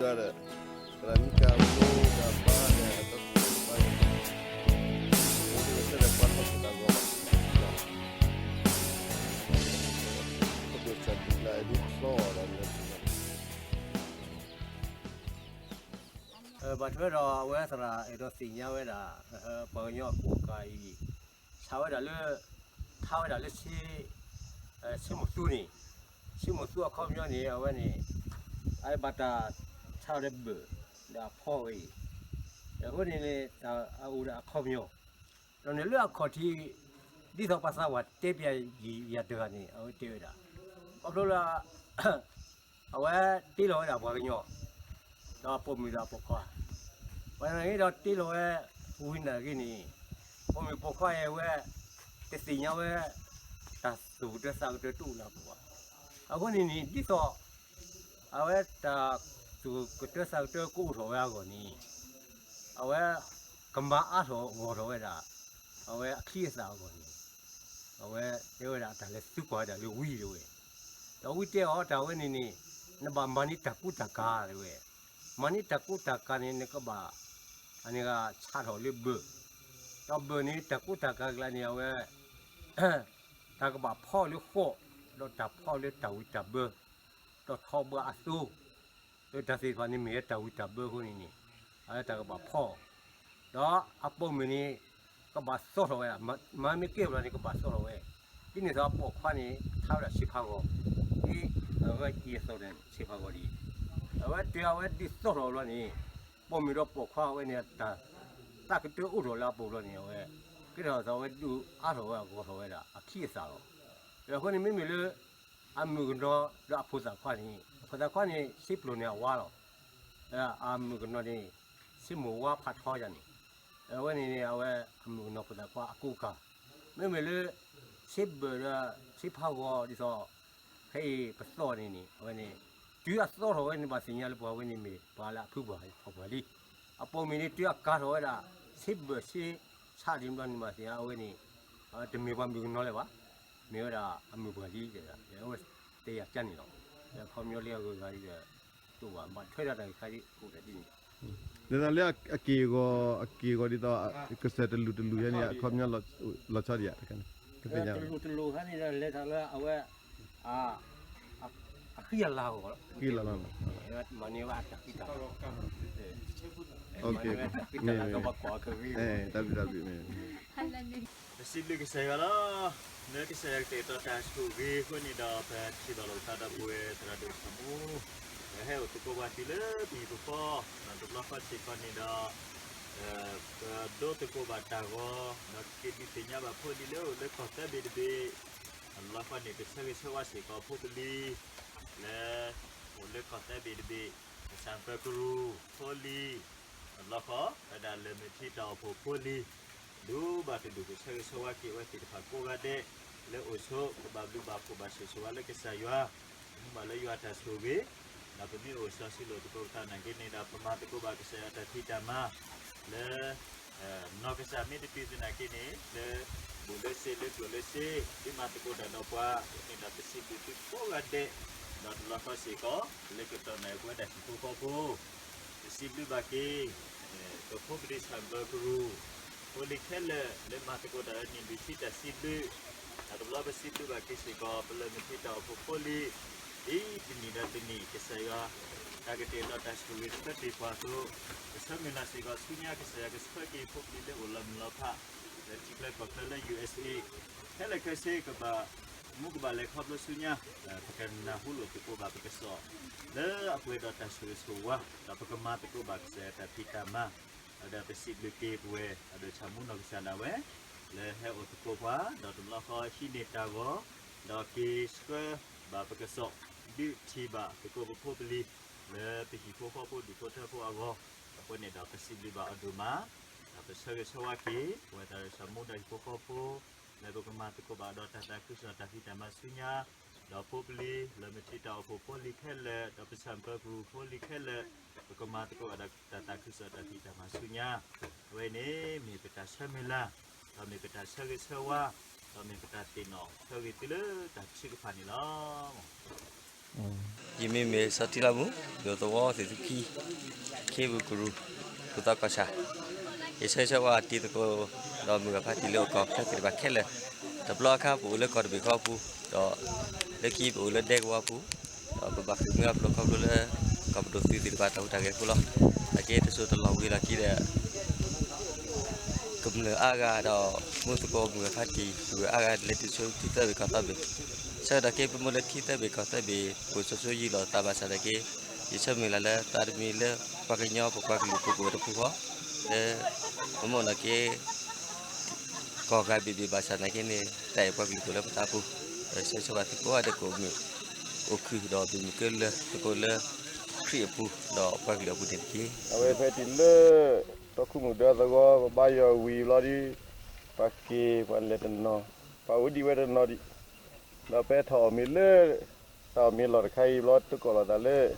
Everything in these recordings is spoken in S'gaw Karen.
ဒီး သရၣ်မံကၤဖိဒီးပၢ်ဒီးအတၢ်ဖိတၢ်ဘါန့ၣ် အိၣ်တ့ၢ်ဝဲဆၢဒီးပှၤထီၣ်ဖိတၢ်ဂီၤဘၣ် ပကစၢ်ဒုးလၢအဒုးဖျီအီၤဒီးလၢ ဘၣ်ထွဲဒီးအဝဲသရၣ်အဲၣ်ဒိးသ့ၣ်ညါဝဲဒၣ် ပှၤကညီအကိးကၤအံၤ ဆါဝဲဒၣ်လၢ ထါဝဲဒၣ်လၢ ဆ့မိၢ်သူန့ၣ် ဆ့မိၢ်သူအခီပညီန့ၣ် အဝဲန့ၣ် အဘၣ်တၢ်ဆါအီၤဒီးဘၢၣ် ဒီးအဖီဝဲအံၤ အဃိန့ၣ်န့ၣ် အအိၣ်ဒီးအခီပညီ ဒီးန့ၣ်လၢအခီၣ်ထံး ဒ်သိးပှၤသးပှၢ်တဲပၠးယၤတဂၤန့ၣ် အဝဲတဲဝဲဒၣ် ခီဖျိလၢ အဝဲတ့လီၤဝဲဒၣ်ပှၤကညီ ဒီးပိာ်မုၣ်ဒီးပိာ်ခွါ ပှၤနာ်က့ဒီးတ့လီၤဝဲ ဝံၤနာ်က့န့ၣ် ပိာ်မုၣ်ပိာ်ခွါအံၤဝဲ တသ့ၣ်ညါဝဲ တၢ်သူၣ်ကတၢသးကတၢတအိၣ်လၢအပူၤဘၣ်. အဃိန့ၣ်န့ၣ် ဒ်သိး အဝဲတၢ်သူၣ်ကတၢသးကတၢကအိၣ်ထီၣ်ဝဲအဂီၢ်န့ၣ် အဝဲကမၤအါထီၣ်ဂီၢ်ထီၣ်ဝဲဒၣ် အဝဲအချံအသၣ်အဂီၢ်န့ၣ် အဝဲတဲဝဲဒၣ်တၢ်လဲၤသုကွၢ်ဝဲဒၣ်လၢဝံၤတဲဝဲ ဒီးဝံၤတဲအီၤတၢ်ဝဲန့ၣ်န့ၣ် နဘၣ်မၤန့ၢ်တၢ်ကူတၢ်ကၤတဲဝဲ မၤန့ၢ်တၢ်ကူတၢ်ကၤန့ၣ် နကဘၣ် အန့ၣ်ဂ့ၤဆးထီၣ်လၢဘၢၣ် ဒီးဘၢၣ်န့ၣ် တၢ်ကူတၢ်ကၤကျါန့ၣ် အဝဲ တၢ်ကဘၣ်ဖီလၢဃီၣ် ဒီးတၢ်ဖီလၢတၢ်ဝံၣ်တၢ်ဘၢ ဒီးထီဘှါအသိ ဒီးတၢ်သ့ၣ်တဖၣ်န့ၣ်မ့ၢ်ဝဲတၢ်ဝံၣ်တၢ်ဘၢအဃိန့ၣ်န့ၣ် အဝဲတၢ်ကဘၣ်ဖီ ဒီးအပိာ်မုၣ်န့ၣ် ကဘၣ်သီထီၣ်ဝဲဒၣ် မၤမ့ၢ်ကဲဘျီန့ၣ် ကဘၣ်သီထီၣ်ဝဲ ဒ်န့ၣ်သိးအပိာ်ခွါန့ၣ် ထါဝဲဒၣ်ဆ့ဖးဂီၤ ဒ်အဝဲအံၤအသိးန့ၣ် ဆ့ဖးဂီၤဒ်အံၤ အဝဲတုၤအဝဲဒ်သီထီၣ်ဘျီန့ၣ် ပိာ်မုၣ်ဒီးပိာ်ခွါအဝဲန့ၣ် တၢ်သးကတၢအိၣ်ထီၣ်လၢအပူၤဘျီန့ၣ် အဝဲ ကဲထီၣ်သးဝဲဒုးအါထီၣ်ဝဲအဂီၢ်ထီၣ်ဝဲဒၣ်အချံအသၣ်လီၤ. အဃိန့ၣ်မ့မ့ၢ်လၢ အမုၣ်ကနီၤဒီးအဖိသၣ်ခွါန့ၣ် အဖိသၣ်ခွါန့ၣ် ဆ့ပျိၢ်န့ၣ်အဝါလီၤ. အမုၣ်ကနီၤန့ၣ် ဆ့မိၢ်ဝါဖးထီယၤန့ၣ် အဝဲန့ၣ်န့ၣ် အဝဲအမုၣ်ကနီၤဖိသၣ်ခွါအကိးကၤ မ့မ့ၢ်လၢ ဆ့ဘၢၣ်ဒီး ဆ့ဖးဂီၤဒ်သိး ဖဲအံၤပသီၣ်န့ၣ်န့ၣ် အဝဲန့ၣ် တုၤအသီထီၣ်ဝဲန့ၣ် ဘၣ်သ့ၣ်ညါလၢပှၤဝဲန့ၣ်မ့ၢ်ပှၤလၢအဖုပှၢ်ထီၣ်ပှၢ်လံ. အပိာ်မုၣ်န့ၣ် တုၤအကၤထီၣ်ဝဲဒၣ် ဆ့ဘၢၣ်ဆ့ဆးဒ်န့ၣ်ဘျီန့ၣ် ဘၣ်သ့ၣ်ညါအဝဲန့ၣ် တမ့ၢ်ပှၤမုၣ်ကနီၤလၢၤဘၣ်. မ့ၢ်ဝဲဒၣ်အမုၣ်ပှၢ်လံတဲဒၣ် အဝဲတဲယၤကန့ၣ်လီၤ. အခီပညီလၢအဂုၤအဂၤဒီး တအိၣ်ဘၣ်ဘၣ်ထွဲဒၣ်တၢ်ဂ့ၢ်ခါဒ်အိၣ်ဒၣ်ဒ်န့ၣ် ဒ်သိးလၢအက့ၢ်အဂီၤ အက့ၢ်အဂီၤဒ်သိး ကစၢၢ်တလူၢ်တလူၢ်ယါန့ၣ် အခီပညီလီၤဆီဒံးဧါတခါန့ၣ် ကသ့ၣ်ညါ တလူၢ်တလူၢ်ခါန့ၣ်ဒီးလဲၤထီၣ်လၢအဝဲ အဃံအလၤအဂီၢ်လီၤ. ဃံလၤလီၤ မၤန့ၢ်ဝဲအတၢ်ဃံတၢ်လၤ မၤန့ၢ်ဝဲတၢ်ဃံတၢ်လၤ တဘၣ်ကွၢ်အကဂ့ၤ တၢ်ဘျုးတၢ်ဘျုး ပစံးဘျုးကစၢ်ယွၤလီၤ. လၢကစၢ်ယွၤကတဲာ်ကတီၤတၢ်ဆိၣ်ဂ့ၤအဃိန့ၣ်ဒီး ပထံၣ်ဘၣ်လိာ်ပသးဒီပုၢ်ဝဲၢ်သရၣ်ဒိၣ်ဆၣ်မူ ဒီးဟဲအိၣ်သကိးပှၤတုၤလၢပဟံၣ်ပဃီ ဒီးတဘျီဃီစ့ၢ်ကီးန့ၣ်ဒီး ပဒိသကိးဘၣ်တၢ်ဂီၤ ဒီးကက့ၤဒုးသ့ၣ်ညါဘၣ်ဖိလံၤလၢအိၣ်လၢကီၢ်သၢဘ့ၣ်တဘ့ၣ် တဘျီဃီန့ၣ် ပဆၢဂ့ၤဆၢဝါစ့ၢ်ကီးဖိပလံၤ လၢ အိၣ်လၢကီၢ်သၢဘ့ၣ်တဘ့ၣ် ကစၢ်ပၢကရူၢ်ဖိလံၤ တဘျီဃီ ဝဲဒၣ်လၢမုၢ်ထံတၢ်အိၣ်ဖှိၣ်ဖိလံၤ ဒိၣ်ဘၣ်တဒူၣ် ပဆၢဂ့ၤဆၢဝါက့ၤအဝဲသ့ၣ်တဖၣ်ကိးဂၤဒဲး လၢအိၣ်ဆိး ကဘၣ်ဘျုးဘၣ်ဖှိၣ်ဘၣ်ဆိၣ်ဂ့ၤဆိၣ်ဝါလၢကစၢ်ယွၤ မူဘၣ်လၢယွၤအတၢ်ဆိၣ်ဂ့ၤ ဒီးပမ့ၢ်အိၣ်စီၤစုလိာ်သကိးပသးနာ်က့န့ၣ်ဒီး ပမၤသကိးဘၣ်ကစၢ်ယွၤတၢ်ဖံးတၢ်မၤ လၢ နီၢ်ကစၢ်မ့ၢ်တတုၤသနာ်က့န့ၣ် လၢ ဘူးလၢစ့လၢကျိၣ်လၢစ့ ဒ်မၤသကိးတၢ်ဒီးပှၤ အဃိန့ၣ်ဒီးပစံးဘျုးသုကိးဂၤဒဲး ဒီးတဘျီဃီစ့ၢ်ကီး လၢကတီၢ်နၢ်ပဝဲဒၣ်ဟံၣ်ဖိဃီဖိ ပစံးဘျုးဘၣ်က့ၤ ပဖိပလံၤဆၣ်ဘၢကရူၢ် ဖိလံၤခဲလၢာ် လၢမၤသကိးတၢ်လၢနံၣ်လွံၢ်ဆံတၢ်စံးဘျုး ဒီးတဘျီပစံးဘျုးဘၣ်က့ၤစ့ၢ်ကီး ပလၢမုၢ်ထံတၢ်အိၣ်ဖှိၣ်ဖိလံၤ ဒ်တနံၣ်ဒီးတနံၣ် ကစၢ်ယွၤ တၢ်ကတဲာ်ကတီၤတၢ်ဆိၣ်ဂ့ၤဆၢတ့ၢ်ပှၤအသိး ကဆၢမုၢ်လၢ်စ့ၢ်ကီးဆူညါ ကစၢ်ယွၤကဆှၢက့ၤဖိပလံၤလၢအိၣ်လီၤမုၢ်လီၤဖး လၢထံချၢကီၢ်ချၢလၢ ယူၢ်အ့းအ့း ခဲလၢာ်ခဲဆ့ကဘၣ် မူကဘၣ်လဲၤခီဖျိဆူညါ ပကနၢ်ဟူလိာ်သကိးဘၣ်ပကစီၣ် လၢအပှဲၤဒီးတၢ်ဆိၣ်ဂ့ၤဆိၣ်ဝါ ဒီးပကမၤသကိးဘၣ်ကစၢ်ယွၤတၢ်ဖံးတၢ်မၤ ဒီးပစံးဘျုးက့ၤပဝဲ အဒိၣ်ဆၣ်မူနီၢ်ကစၢ်ဒၣ်ဝဲ လၢဟဲအိၣ်သကိးပှၤ ဒီးတဘျီဃီဟံးန့ၢ်တၢ်ဂီၤ ဒီးက့ၤဆှၢဘၣ်ပကစီၣ် ဒုးထံၣ်ဘၣ်သကိးပဖိပလံၤ လၢပဟံၣ်ဖိဃီဖိဒူၣ်ဖိထၢဖိအဂီၢ် အဃိန့ၣ်ဒီးပစံးဘျုးဘၣ်အီၤဒိၣ်မး ဒီးပဆၢဂ့ၤဆၢဝါက့ၤ ပဝဲသရၣ်ဒိၣ်ဆၣ်မူဒီးဟံၣ်ဖိဃီဖိ လၢပကမၤသကိးဘၣ်ဒီးတၢ်သးခုကစီၣ်တၢ်ဖံးတၢ်မၤဆူညါ ဒီးဖိပလံၤ လၢမုၢ်ထံတၢ်အိၣ်ဖှိၣ်ဖိလံၤခဲလၢာ် ဒီးပဆၣ်ဘၢကရူၢ်ဖိလံၤခဲလၢာ် ပကမၤသကိးဘၣ်ဒီးတၢ်သးခုကစီၣ်တၢ်ဖံးတၢ်မၤဆူညါ အဝဲန့ၣ် မ့ၢ်ပတၢ်ဆၢမုၢ်လၢ် ဒီးမ့ၢ်ပတၢ်ဆၢဂ့ၤဆၢဝါ ဒီးမ့ၢ်ပတၢ်သ့ၣ်နီၣ်ဆၢဂ့ၤသုလၢတၢ်ထုကဖၣ်န့ၣ်လီၤ. ယမံၤမ့ၢ်စီၤထံလီၤမူ, ယိၤသဝီသုးသုခံ, ခ့ပူၤကရူၢ်, ပူၤသီကီၢ်ဆၣ်, ယဆၢဂ့ၤဆၢဝါတံၤသကိး ဒီးမုၢ်ဂၤဖးတံၤလၢအိၣ်ကီၢ်ချၢသ့ၣ်တဖၣ်ခဲလၢာ်, တဘျီအခါပအိၣ်လၢကီၢ်တဘ့ၣ်ဃီအပူၤ, ဒီးလၢခံပအိၣ်လၢဒဲကဝီၤအပူၤ, ဒီးပဘၣ်ဃ့ၢ်မှံဟးဖျိးခီဖျိလၢ ကီၢ်ပဒိၣ်သုးသ့ၣ်တဖၣ်တၢ်ဟူးတၢ်ဂဲၤအဃိလီၤ. နာ်က့တစိၢ်တလီၢ်ဝံၤလီၢ်ခံဒီး ကမျၢၢ်အါဂၤဒီး မူသကိးမုၢ်ဂၤဖးတံၢ် မုၢ်ဂၤအါဂၤလဲၤတုၤဆူထံသၢဘ့ၣ်ကီၢ်သၢဘ့ၣ်, ဆၢကတီၢ်က့ပမိၢ်လၢထံသၢဘ့ၣ်ကီၢ်သၢဘ့ၣ် ပအိၣ်ဆိးဆိးယံာ်လီၤသးဘၣ်ဆၣ်နာ်က့, ယဆၢမုၢ်လၢ်လၢသးတမံၤလၢပှၤကညီပပှၤကလုာ်ပူၤကအိၣ်တပူၤဃီ, လၢ ပမိၢ်နာ်က့ ကီၢ်ဂၤဘ့ၣ်ဘ့ၣ်ဘၣ်ဆၣ်နာ်က့န့ၣ် တၢ်အဲၣ်ပှၤကလုာ်ကအိၣ်လၢပသးပူၤ, ဒီးဆၢဂ့ၤဆၢဝါသုကိးဂၤဒဲးကအိၣ်မုာ်အိၣ်ခုၣ်ဒီးမုာ်မုာ်ကဲလၢသကိးလၢ ခရံာ်အပူၤဒီးပှၤကလုာ်အပူၤန့ၣ်တက့ၢ်. အဝဲဖဲတုၤလၢ တီခိၣ်မုၣ်ဒၢသဝီ ပဘါယွၤဝံၤဘျီဒီး ပှၤက့ၤပှၤလဲၤတနီၤ, ပှၤအိၣ်ဒံးဝဲတနီၤဒံး, ဒီးဖဲထီၣ်အီၣ်မ့ၤလၢ တၢ်အီၣ်မ့ၤလီၢ်တခါအံၤဘျီ တကိးလီၤသးလၢ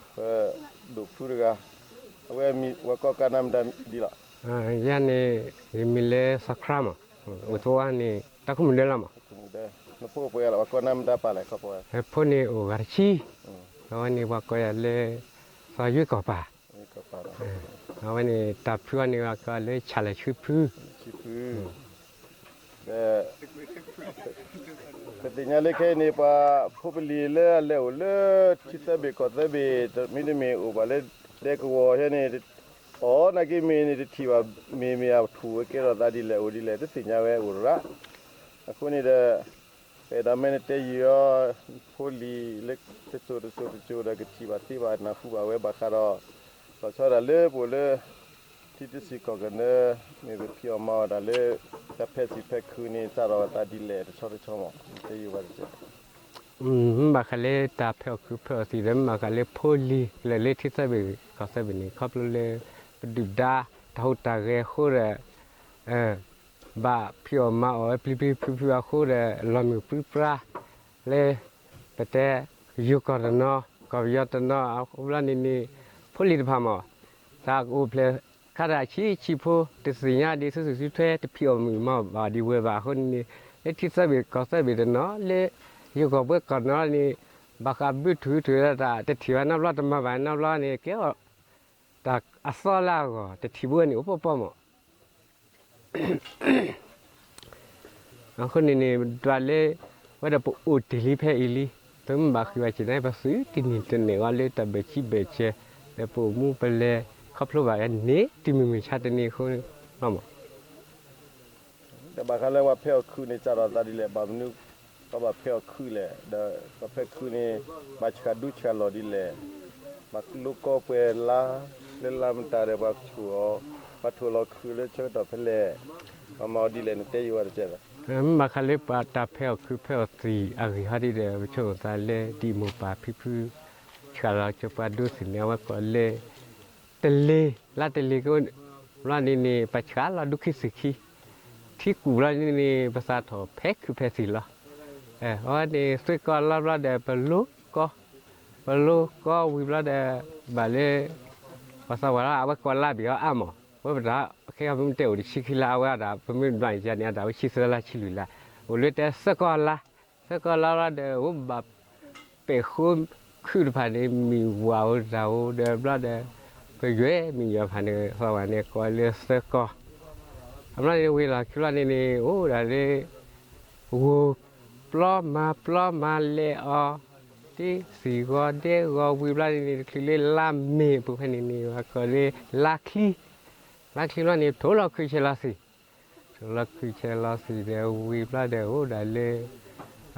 ပဒိၣ်ဖုတဂၤ, အဝဲမံၤပှၤကိးကါနါမတၤဒ်လီၤ. ယၤန့ၣ် ယမံၤလၢစီၤခရါမး, အိၣ်သဝီန့ၣ် တီခိၣ်မုၣ်ဒၢလီၤမး, နဖိပှဲၤဂၤလီၤ ပှၤကိးနါမတၤပာ်လဲၣ်ခီပှဲၤ, ဖဲဖိန့ၣ်အိၣ်ဂၤတဆံ, အဝဲန့ၣ်ပှၤကိးယၤလၢ စီၤယွ့ကီၢ်ပၤ, အဝဲန့ၣ်တၢ်ဖုအီၤန့ၣ် ပှၤကိးလၢဆၣ်လဲၣ်ဆှံဖု ပသ့ၣ်ညါလၢခဲအံၤန့ၣ် ပှၤဖိပလံၤလၢအလဲၤအိၣ်လၢထံသၢဘ့ၣ်ကီၢ်သၢဘ့ၣ် မ့တမ့ၢ်အိၣ်ဘၣ်လၢဒဲကဝီၤယဲန့ၣ်, အီၣ်နာ်က့မ့ၢ်န့ၣ် တထံၣ်ဘၣ် မ့ၢ်မ့ၢ်အထူၣ်ဝဲကဲထီၣ်သးဒ်လဲၣ်အိၣ်ဒ်လဲၣ် တသ့ၣ်ညါဝဲအိၣ်ရၣ်. အဃိန့ၣ်ဒီး ပအဲၣ်ဒိးမ့ၢ်နတဲယံာ်အီၤ ဖိလံၤလၢတစိၤတစိၤတစိၤဒီးကထံၣ်ဘၣ်သ့ဘၣ်နၢ်ဟူဘၣ်ဝဲဘၣ်ဃးဒီး လီၤဆီဒၣ်လၢပအိၣ်လၢ ထံတစံၣ်ကီၢ်ကနၢ မ့ၢ်ပဖံးအီၣ်မၤအီၣ်တၢ်လၢ တၢ်ဖဲးစံာ်ဖဲးခုးန့ၣ် စးထီၣ်အသးဒ်လဲၣ်တဆီတဆီမး တဲယံာ်ဝဲတကဲး. မ့ၢ်ဘၣ်ဃးလၢတၢ်ဖဲးအီၣ်ခုးဖဲးအီၣ်သံးဒီး မ့ၢ်ဘၣ်ဃးလၢဖိလံၤကလဲၤလၢထံသၢဘ့ၣ်ကီၢ်သၢဘ့ၣ်န့ၣ် ခီဖျိလၢ ပဒုၣ်ဒါတၢ်ဟူးတၢ်ဂဲၤအဃိဒီး ဘၣ်ဖံးအီၣ်မၤအီၣ်ဝဲပျံၤပျံၤဖုးဖုးအဃိဒီး လီၤမုၢ်ပြံပြါ လၢ ပတဲ ယိၤကီၢ်တနီၤ ကီၢ်ပယီၤတနီၤ အဘျီန့ၣ်န့ၣ် ဖိလံၤတဖၣ်မး တၢ်ကအိၣ်ဖျဲၣ်ခါတၢ်ဆံးဆံးဖိ တသ့ၣ်ညါဒ်စုဆူၣ်စုထွဲ တဖံးအီၣ်မုာ်မၤအီၣ်ဘၣ်ဒံးဝဲဘၣ်အဃိန့ၣ်န့ၣ် လၢထံသၢဘ့ၣ်ကီၢ်သၢဘ့ၣ်တနီၤ လၢယိၤကီၢ်ပှဲၤကီၢ်တနီၤန့ၣ် ဘၣ်ဃးဘုထုးထုးလၢတၢ်တထံၣ်ဘၣ်နီတဘျီ တမၤဘၣ်နီတဘျီန့ၣ် ကဲအီၤ တၢ်အသီလၢအဂီၢ် တထံၣ်ဘၣ်န့ၣ် အိၣ်ပီပီမး အဃိန့ၣ်န့ၣ် ဒွးလၢ ဝဲဒီးပအိၣ်တ့ၢ်လံဖဲအံၤလံ ပမ့ၢ်ဘၣ်ဃ့ၢ်ဘၣ်စ့ၢ်န့ၣ် ပသုတနံၤတန့ၢ်ဂီၢ်လၢတၢ်ဘၢၣ်စံဘၢၣ်စဲၤ ဒီးပအိၣ်မူပလဲၤခီဖျိဘၣ်န့ၣ် တမုၢ်မုၢ်ဆါတနံၤအဃိလီၤမး ဒီးဘၣ်ဃးလၢပှၤဖဲးအီၣ်ခုးန့ၣ် စးထီၣ်သးဒ်လဲၣ် ဘၣ်မနုၤ ပှၤဘၣ်ဖဲးအီၣ်ခုးလဲၣ် ဒီးပှၤဖဲးခုးန့ၣ် ဘၣ်ဆှၣ်ဒူဆှၣ်လီၢ်ဒ်လဲၣ် ဘၣ်လိကီပှဲၤလါ လၢလါမတၤဒီးပှၤဆိၣ်အီၤ ပှၤထိၣ်လီၤခုးလၢဆၢကတီၢ်ဖဲလဲၣ် ပှၤမၤအီၤဒ်လဲၣ် နတဲယံာ်ဝဲတကဲးလီၤ. မ့ၢ်ဘၣ်ဃးလၢပှၤတၢ်ဖဲးအီၣ်ခုးဖဲးအီၣ်သံးအဂ့ၢ်ဟီဒ်ဒီး ပဆိကမိၣ်သးလၢဒ်မိၢ်ပၢ်ဖံဖု ဆှၣ်လီၤကၠိပှၤဒိသ့ၣ်န့ၣ် အဝဲကိးလၢ တလ့ၤ လါတလ့ၤကအိၣ် ဘျီန့ၣ်န့ၣ် ပဆှၣ်လီၤဒူခံသ့ၣ်ခံ ထံကူၣ်ဘျီန့ၣ်န့ၣ် ပသးထီၣ်ဖဲးခုးဖဲးသံးလီၤ. အဝဲန့ၣ် သွ့ကီလါဘျီဒီးပလိကီ ပလိကီဝံၤဘျီဒီး ဘၣ်လၢ ပှၤသးဝးလီၤ အဝဲကိးလါဘ့ၣ်အီၤအါမး ဝဲပတၢ်ခဲအံၤ ပမ့ၢ်တဲအိၣ်တဆံခံလါ အဝဲအတၢ် ပမ့ၢ်ဘျီန့ၣ်န့ၣ် အတၢ်ဝဲဆံသၢလါဆံလွံၢ်လါ အိၣ်လၢတဲသၢကီလါ သၢကီလါဘျီဒီး အိၣ်ဘၣ်ပဲာ်ဃိခုးတဖၣ်န့ၣ် မံၢ်ဝၤဧိၤတၢ်ဧိၤဒီးဘျီဒီး ပယွဲမံၢ်ယွၤတဖၣ်န့ၣ် သးဝးန့ၣ် ကိးလၢသၢကီ အဘျီန့ၣ် ဝံၤလီၢ်ခံဘျီန့ၣ်န့ၣ် အိၣ်ဒၣ်လၢ ဂိၢ်ပျီမၤပျီမၤလဲၢ်အီၤ တ့သံၣ်ဂီၤဒဲဂီၤဝံၤဘျီန့ၣ်န့ၣ် တချုးလၢလါမ့ၤအပူၤဖဲန့ၣ်န့ၣ် ပှၤကိးလၢလါချံ လါချံဘျီန့ၣ် ထိၣ်လီၤခုးဆဲးလီၤသံး ထိၣ်လီၤခုးဆဲးလီၤသံးဒီးဝံၤဘျီဒီး အိၣ်ဒၣ်လၢ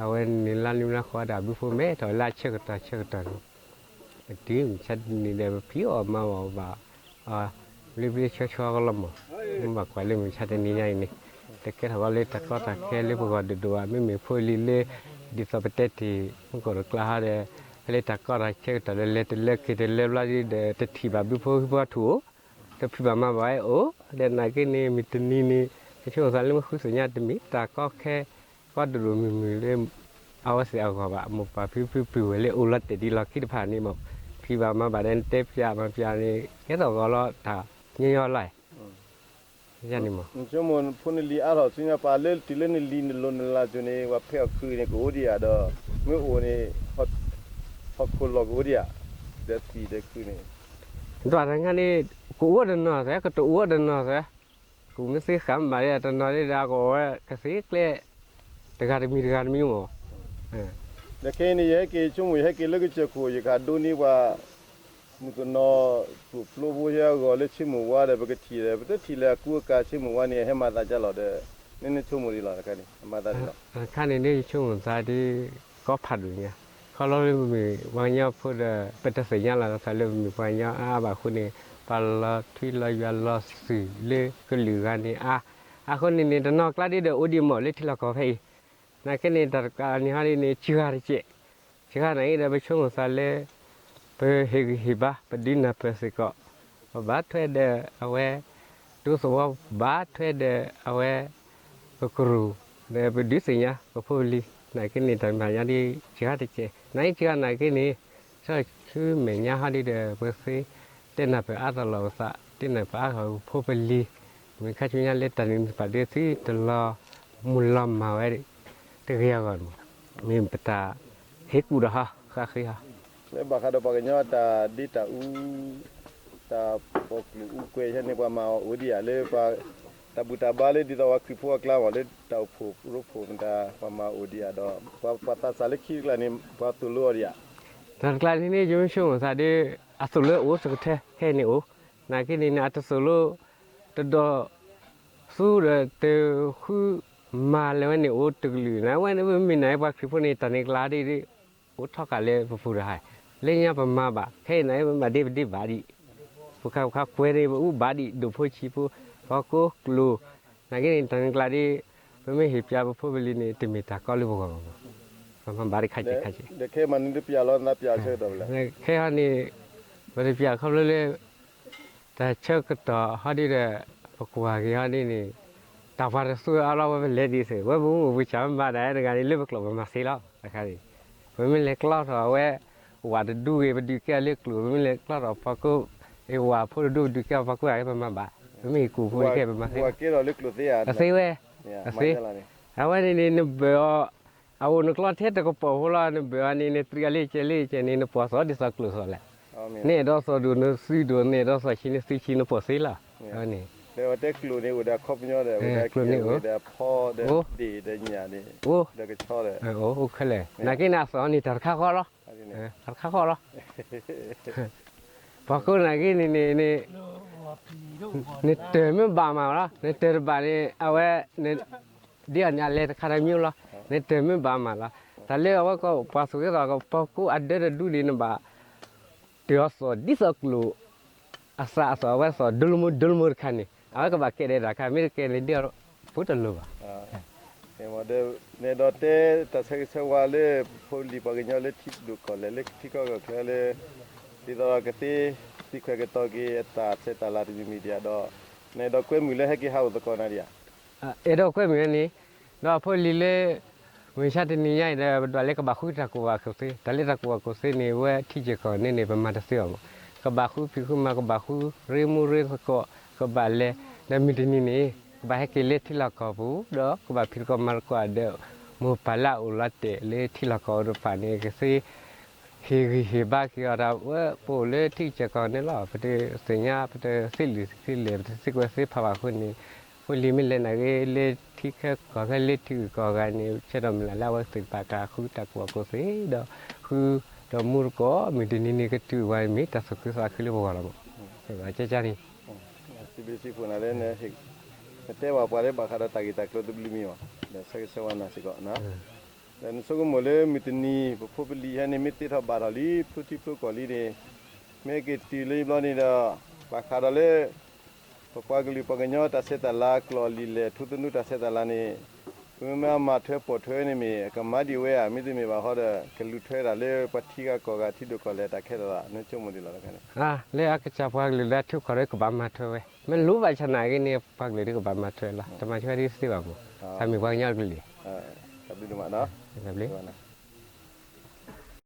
အဝဲန့ၣ်လါနွံလါဃိးဒၣ်ဘုဖိမဲထီၣ်လၢအဆၢကတီၢ်ဆၢကတီၢ်န့ၣ် ပတုၤမုၢ်ဆါတနံၤဒီး ပဖံးအီၣ်မၤအီၣ်ဘၣ် ဘျ့ဘျ့ဆှီဆှီကလီၤမး မ့ၢ်ဘၣ်ကွၢ်လၢမုၢ်ဆါတနံၤညါအံၤန့ၣ် တကဲထီၣ်ဘၣ်လၢတၢ်ကီတၢ်ခဲလၢပဂီၢ်ဒိၣ်ဒိၣ်ဘၣ် မ့မ့ၢ်ဖိလံၤလၢ ဒ်သိးပတဲတ့ၢ် မုၢ်ကီၢ်တကျါဟီဒီး ဖဲလၢတၢ်ကီတၢ်ခဲကတီၢ်လၢလဲၤတလၢက့ၤတလၢဘျီဒီး တထံၣ်ဘၣ်ဘုဖိဟံၣ်ဖိထူၣ်အိၣ် တဖံးဘၣ်မၤဘၣ်ဝဲအိၣ် ဒီးနာ်က့န့ၣ် မုၢ်တနံၤန့ၣ် ပဆိကမိၣ်သးလၢမ့ၢ်ဃုသ့ၣ်ညါတမံၤ တၢ်ကီခဲ ကီဒိၣ်ဒိၣ်မုၢ်မုၢ်လၢ အဝဲသ့ၣ်အဂီၢ်ဘၣ် မိၢ်ပၢ်ဖံဖုပှ့ၤဝဲလၢအိၣ်လီၤတဲာ်ဒ်လီၢ်ခံတဖၣ်န့ၣ်မး ဖံးဘၣ်မၤဘၣ်ဒီးနတဲပၠးမၤပၠးန့ၣ် ကဲသိးဂီၤလီၤတၢ်ညီညီလီၤ ယန့ၣ်မး နဆိကမိၣ်ဖိနလံၤအါထီၣ်ဆူညါပၤလၢတုၤလၢနလံၤနလိၤနလၤစိၤန့ၣ် ပှၤဖဲးအီၣ်ခုးန့ၣ် ကအိၣ်ဒံးဧါဒီး မ့ၢ်အိၣ်န့ၣ် ခိၣ်လီၢ်ကအိၣ်ဒံးဧါ, ဒီးသံးဒီးခုန့ၣ်, ဒွးတၢ်ခါန့ၣ်, ကအိၣ်တနီၤသဲ ကတအိၣ်တနီၤသဲ, ကူမ့ၢ်သ့ဃာ်မးဒ်တနီၤဒ်ဒီး ကအိၣ်ဝဲကသ့ကျဲ, တဂၤတမံၤတဂၤတမံၤမး, ဒီးခဲအံၤန့ၣ် ယဟဲက့ၤဆိကမိၣ် ယဟဲက့ၤလၢကစၢၢ်ခိၣ် ယကဟးဒိးန့ၢ်ပှၤ မုၣ်ကနီၤ ပျိၢ်ဖျိဖိဟဲအဂီၤလၢဆ့မိၣ်ဝါဒီး ပကထံၣ်ဒီး ပတထံၣ်လၢအကူအကၤဆ့မိၣ်ဝါန့ၣ် အဟဲမၤသးဒ်လဲၣ်ဒီး, နဆိကမိၣ်ဒ်လဲၣ်တခါန့ၣ် အမၤသးဒ်လဲၣ်, တခါန့ၣ်ဒ်ယဆိကမိၣ်သးဒ် ကီဖးဒိၣ်ညါ, ခီလီၤလၢပမ့ၢ်ပှၤကညီဖိဒီး ပတသ့ၣ်ညါလီၤသးလၢပမ့ၢ်ပှၤကညီအါအါဘၣ်အဃိန့ၣ် ပှၤလီၤထွံလီၤယွၤလီၤစုာ်လၢကလုာ်ဂၤန့ၣ်အါ, အဃိန့ၣ်န့ၣ် တနီၤကျါဒ်ဒီး အိၣ်ဒံးမးလၢထံလီၢ်ကီၢ်ဖဲအံၤ, နာ်က့န့ၣ် တၢ်တကးန့ၣ်ဟီဒ်န့ၣ် စှၤတကဲး, စှၤနာ်က့ဒီး ပဆိကမိၣ်သးလၢ ပဟ့ၣ်ဂံၢ်ဟ့ၣ်ဘါ ပဒုးနၢ်ပၢၢ်စ့ၢ်ကီး, ပဘၣ်ထွဲဒီးအဝဲ ဒူသဝီ, ဘၣ်ထွဲဒီးအဝဲ ပကရူၢ်, ဒီးပဒုးသ့ၣ်ညါပဖိပလံၤ, နာ်က့န့ၣ် တၢ်မၤညါဒ်စှၤတကဲး, နာ်က့စှၤနာ်က့န့ၣ် ဆီၣ်ဆူမဲာ်ညါဟီဒ်ဒီး ပသ့တဲနၢ်ပၢၢ်အါထီၣ်လီၤပသး, တဲနၢ်ပၢၢ်အါထီၣ်ပဖိပလံၤ, မ့ၢ်ခါဆူညါလၢတၢ်န့ၣ်ပာ်ဒုးသုတလီၤ မုၢ်လီၤမၢ်ဝဲ တဂ့ၤအဂီၢ်န့ၣ်, မ့ၢ်ပတၢ်ဟ့ၣ်ကူၣ်ဒီးဟီ ဃၣ်ဃ့ဟီ လၢဘၣ်ဃးဒီးပှၤကညီတၢ်ဒ့တၢ်အူ, တၢ်ပီာ်ကျိာ်အူကွဲးယဲန့ၣ် ပှၤမၤအီၤအိၣ်ဒံးဧါ, လၢပှၤတၢ်ဘူၣ်တၢ်ဘါလၢဒ်သိးပှၤခရံာ်ဖိအကျါမး လၢတၢ်အိၣ်ဖှိၣ်ရိဖှိၣ်မတၤ ပှၤမၤအီၤအိၣ်ဒံးဧါဒီး ပှၤသးစၢ်လၢခံတကျါန့ၣ် ပှၤသိၣ်လိအီၤဒံးဧါ, တၢ်တကျါန့ၣ်န့ၣ် ယမ့ၢ်ဆိကမိၣ်သးဒီး အသိၣ်လိအိၣ်စကထၢဟဲန့ၣ်အိၣ်, နာ်က့န့ၣ်န့ၣ် အတသိၣ်လိ တဒီး သူဒီးတဃုမၤလဲၤဝဲန့ၣ်အိၣ်တကလုာ်, နဝဲန့ၣ် ပမ့ၢ်နာ်ပှၤခရံာ်ဖိန့ၣ် တၢ်န့ၣ်ကျါဒ် အိၣ်ထီၣ်ဃာ်လၢပပူၤတဟါ, လၢညါပမၤဘၣ်, ခဲအံၤန့ၣ် ပမၤဒ့ပဒ့ဘၣ်ဒံး, ပခါပခါကွဲးန့ၣ် ပအူဘၣ်ဒံး ဒိၣ်ဖိဆံးဖိ, ပှၤကိးကျိာ်, နာ်က့န့ၣ် တၢ်န့ၣ်ကျါဒ် ပမ့ၢ်ဟ့ၣ်ပၠးပဖိပလံၤန့ၣ် တမ့ၢ်တၢ်ကီလၢပဂီၢ်ဘၣ်မး, ပမၤဘၣ်ဒံးခါကဲးခါကဲး, ခဲအံၤန့ၣ် ပတပၠးခီဖျိလၢ တၢ်ဆၢကတီၢ်ဟီဒ်ဒီး ပကွၢ်က့ၤဟီဒ်န့ၣ် တၢ်ပှၤတသူအါလီၤဝဲပလဲၤဒ်သိး ဝဲပမူပမူပှၤမၤဘၣ်ဒၣ်တဂၤန့ၣ် လၢပကျိာ်ပမၤသ့လီၤ, တခါန့ၣ် ပမ့ၢ်လဲၤကျီထီၣ်အဝဲ ဝၣ်တဒူဂ့ၤ ပဒုးကဲအီၤလၢကျိာ်, ပမ့ၢ်လဲၤကျီထီၣ်ပှၤကိး အဝၣ်ဖိတဒူ ပဒုးကဲအီၤပှၤကိးဂၤ ပမၤဘၣ်, ပမ့ၢ်ဟ့ၣ်ကူၣ်ဖိကဲ ပမၤသ့, အသ့ဝဲ, အသ့, အဝဲန့ၣ်န့ၣ် နဘၢၣ်အီၤ အအိၣ်နကျီထဲတကပီၤဖိလီၤ, နဘၢၣ်အီၤန့ၣ် နတြံးအီၤလၢကဲလၢကဲန့ၣ် နပိာ်သီဒ်သိးကျိာ်သီလဲၣ်, နအဲၣ်ဒိးသီၣ်ဒိၣ်နသုဒိၣ်, နအဲၣ်ဒိးသီၣ်ဆံးနသုဆံး နပိာ်သ့လီၤ, အဝဲန့ၣ် တဲဝဲတဲကျိာ်န့ၣ်အိၣ်ဒီးအခီပညီဒီး ဝဲဒၣ်ကျိာ်န့ၣ်အိၣ်, အိၣ်ဒီးဖီဒီးဒ့ၣ်ဒီးညၣ်ဒီး အိၣ်ခဲလၢာ်, နာ်က့န့ၣ် အသီၣ်န့ၣ် တၢ်တခါဃီလီၤ, တၢ်တခါဃီလီၤ, ပှၤကိးနာ်က့န့ၣ်န့ၣ် နတၢၢ်မ့ၢ်ဘၣ်မးလီၤ, နတၢၢ်တဘၣ်န့ၣ် အဝဲ ဒ်အီၤန့ၣ် အလဲၤတခါတမံၤလီၤ, နတၢၢ်မ့ၢ်ဘၣ်မးလီၤ, တၢ်လၢအဝဲကီး ပှၤသူၣ်က့သး ပှၤကိးအဒၢတဒူဒံး နဘၣ် တၢၢ်အီၤသီၣ်ဒ်သိးကျိာ် အသးအသီၣ် အဝဲသီၣ်ဒိလမိၢ်ဒိလမိၢ်တခါန့ၣ် အဝဲကဘၣ်ကဲဒဲးတၢ်ခါ မ့ၢ်တကဲန့ၣ် ဒ်အီၤ ပတလိၤဘၣ် နအဲၣ်ဒိးတဲတၢ်ဆၢဂ့ၤဆၢဝါလၢ ဖိလံၤပှၤကညီလၢထံဒိၣ်ကီၢ်လဲၢ် လၢထံကီၢ်ကီၢ်ချၢလၢ ဒ်သိးကသ့သံခွဲးကတီၤက့ၤအတၢ်ဆဲးတၢ်လၤတမံၤမံၤဒံးဒီး နအဲၣ်ဒိးကွဲမုာ်လၢဟဲက့ၤဟးအိၣ်သကိးနၤဒံးဧါ. အဲၣ်ဒိးကွဲမုာ်ဝဲန့ၣ် ဒီးဖိလံၤလၢ မုၢ်ဆါတနံၤညါအံၤဒီး ပဒွးလၢကဘၣ်ဃုတၢ်ကူၣ်ဘၣ်ကူၣ်သ့ တၢ်လၢတၢ်ကူၣ်ဘၣ်ကူၣ်သ့န့ၣ် ဝဲထံကၢၢ်ကီၢ်န့ၣ်န့ၣ် ပမၤတသ့ဘၣ်မး ကဘၣ်ဃုဖံးဃုမၤ ကဘၣ်ဃုရ့မူရ့သကိး ကဘၣ်လဲၤ ဒီးမုၢ်တနံၤန့ၣ် ကဘၣ်ဟဲက့ၤလၢထံလီၢ်ကီၢ်ပူၤ ဒီးကဘၣ်ဖံးသကိးမၤသကိးဒီး မိၢ်ပၢ်လၢအအိၣ်လီၤတဲာ်လၢထံလီၢ်ကီၢ်ပူၤတဖၣ်န့ၣ် ကသ့ ဟ့ၣ်ဂံၢ်ဟ့ၣ်ဘါက့ၤအီၤ တၢ်ဝဲပအိၣ်လၢထံကၢၢ်ကီၢ်န့ၣ်လီၤ. ပတသ့ၣ်ညါ ပတသ့လၢာ်သ့လဲၢ် ပတသ့ကွဲးသ့ဖးဘၣ်အဃိန့ၣ် ဖိလံၤမ့ၢ်လဲၤနာ်က့ လၢထံခဲကီၢ်ခဲ လၢထံဂုၤကီၢ်ဂၤန့ၣ် ဆၢထၢၣ်မုၢ်လၢ်လၢအဝဲသ့ၣ်တဖၣ်ကဃုတၢ်ကူၣ်ဘၣ်ကူၣ်သ့ဒီး ဃုဒီးမူသကိး မုၢ်တနံၤန့ၣ် ကတုၤဝဲမ့ၢ်တၢ်သူၣ်ခုသးခုလၢပဂီၢ်လီၤမး. ကကန့ၣ် စံးဘျုးစံးဖှိၣ်နၤလၢ နတဲဘၣ်ပှၤလၢဘၣ်ဃးဒီးတၢ်ဂ့ၢ်တၢ်ကျိၤတဘျုးမံၤမး ဒီးဆၢဂ့ၤဆၢဝါနၤစ့ၢ်ကီး ဒီးနဆိကမိၣ်လၢမုၢ်တနံၤ ပဖိပလံၤဟဲန့ၣ် မ့ၢ်သ့ထီၣ်ဘၣ်ထီၣ်လံ ဖုထံဖုကီၢ်လံန့ၣ် မ့ၢ်က့ၤတုၤလၢယဘျီန့ၣ်ဒီး ဘၣ်ဃးဒီးလၢ ပပှၤကလုာ်ပှၤကညီတၢ်ဆဲးတၢ်လၤ ကျိာ်လံာ်လဲၢ် ထူသနူတၢ်ဆဲးတၢ်လၤန့ၣ် ပမ့ၢ်မၤထွဲပိာ်ထွဲန့ၣ်မ့ၢ် အကမၤဒံးဝဲဧါ မ့တမ့ၢ်ဘၣ်ဃီဒီး ကလူၤထွဲဒၣ်လၢပှၤထံဂၤကီၢ်ဂၤ ထံဒိၣ်ကီၢ်လဲၢ်တၢ်ခဲလၢာ်လီၤ နဆိကမိၣ်ဒ်လဲၣ်တခါန့ၣ်. လၢအကစၢ်ပှၤကလုာ်လၢအထံကီၢ်ဒီးကဘၣ်မၤထွဲဝဲ မ့ၢ်လိၣ်ဘၣ်ဆၣ်နာ်က့န့ၣ် ပှၤကလုာ်ဒီးကဘၣ်မၤထွဲလီၤ တမၤထွဲဒ်သ့ဘၣ်မး တၢ်မ့ၢ်ပှၤကညီတကလုာ် တၢ်ဘျုးဒိၣ်မး